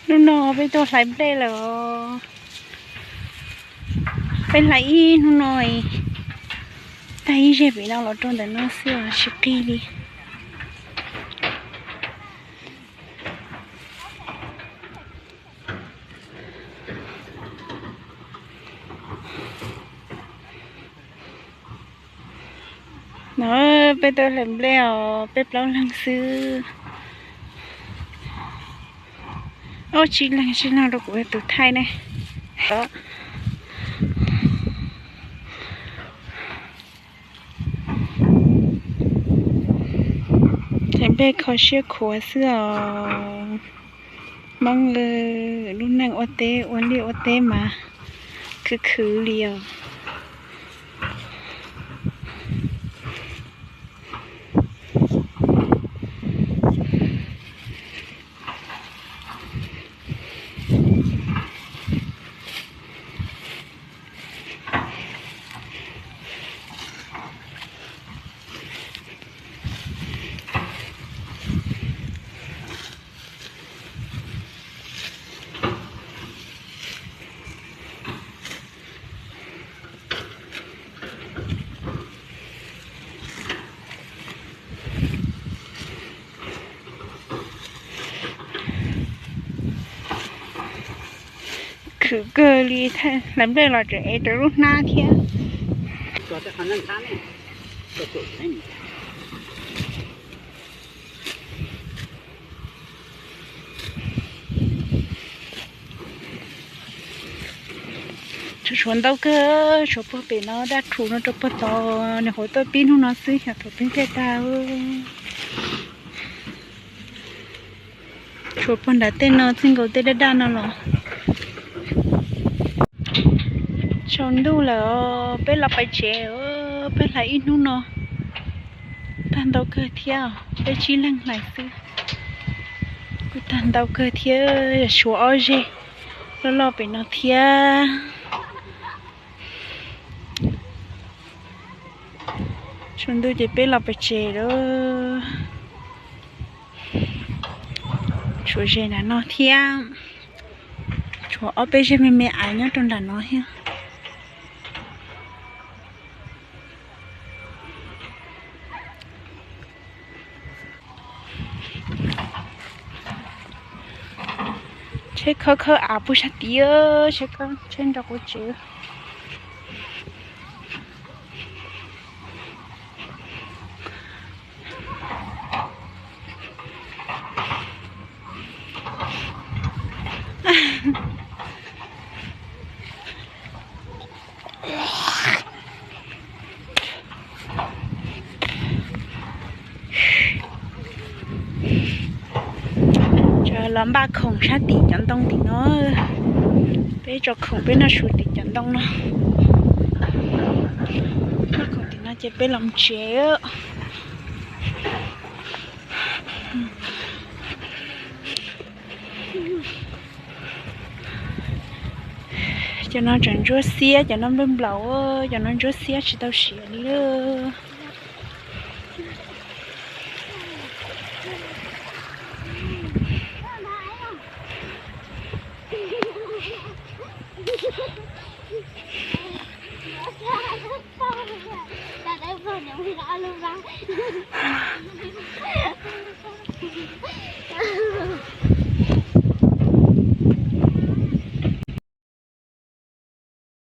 Hnub no peb tuaj hlais nplej lawm os. Peb hlais ib hnub no, tag ib zej pem no los rau ntawm no xwb os, tsis qig li. No peb tuaj hlais nplej os, peb plaub leeg xwb. Ob tsib leeg, tsib leeg rau kuv tus thaij ne. Hlais nplej kho siab khuav xwb os. Hmoob lub neej ua teb ua liaj ua teb mas khwv khwv li os. Khwv kawg li, hlais nplej los tseem ev rawv lub hnab thiab. Tshuav ntau kawg, tshuav puag pem no daj rhuv no rau puag tod, nws qhuav tuaj pib hnub no xwb xyov thaum twg thiaj tag. Tshuav puag nram tej no txij nkaus tej daj daj no los. Tsaus ntuj lawm os, peb los pais tsev, peb hlais ib hnub no tag ntau kawg thiab, peb tsib leeg hlais xwb. Kuj tag ntau kawg thiab, tshuav ob zeg loj loj pem no thiab. Tsaus ntuj ces peb los pem tsev lawm. Tshuav ze nram no thiab. Tshuav ob peb zeg me me aiv nyob rau nram no thiab. Tsheb khawb khawb av puag sab tid, tsheb khawb tsheb nrog quav tsev. Los npaj khoom sab tim cov ntoo tim no. Peb tso khoom peb noj su tim cov ntoo no. Noj khoom tim no ces peb los tsev. Cov no tseem ntsuab xiab, cov no nplooj nplaum, cov no ntsuab xiab tsis tau siav li.